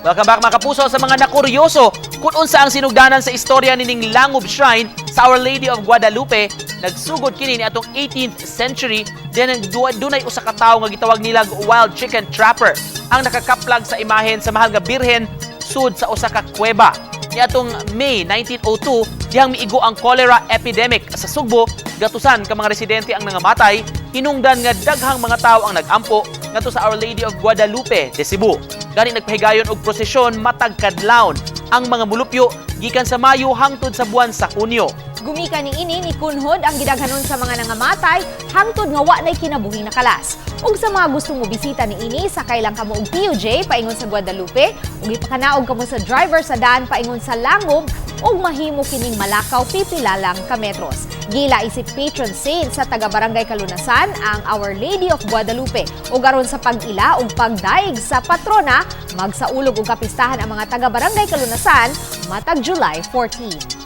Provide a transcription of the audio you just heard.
Welcome back, mga kapuso. Sa mga nakuryoso kung unsa ang sinugdanan sa istorya nining Langob Shrine sa Our Lady of Guadalupe, nagsugod kini ni atong 18th century. Then dunay usa ka tawo nga gitawag nilag Wild Chicken Trapper ang nakakaplag sa imahen sa Mahal nga Birhen sud sa usa ka kuweba. Niadtong May 1902, dihang miigo ang cholera epidemic sa Sugbo, gatusan ka mga residente ang nangamatay, hinungdan nga daghang mga tawo ang nagampo ngadto sa Our Lady of Guadalupe de Cebu. Gani nagpahigayon og prosesyon matag kadlawon ang mga mulupyo gikan sa Mayo hangtod sa buwan sa Hunyo. Gumikan ni ini ni kunhod ang gidaghanon sa mga nangamatay hangtod nga wa nay kinabuhi nakalas. Ug sa mga gustong mobisita ni ini, sakay lang kamo og PUJ paingon sa Guadalupe ug ipakanaog kamo sa driver sa daan paingon sa Langob ug mahimo kining malakaw pipila lang ka metros. Gila isip patron saint sa taga Barangay Kalunasan ang Our Lady of Guadalupe. Ug aron sa pag-ila ug pagdaig sa patrona, magsaulog og kapistahan ang mga taga Barangay Kalunasan matag July 14.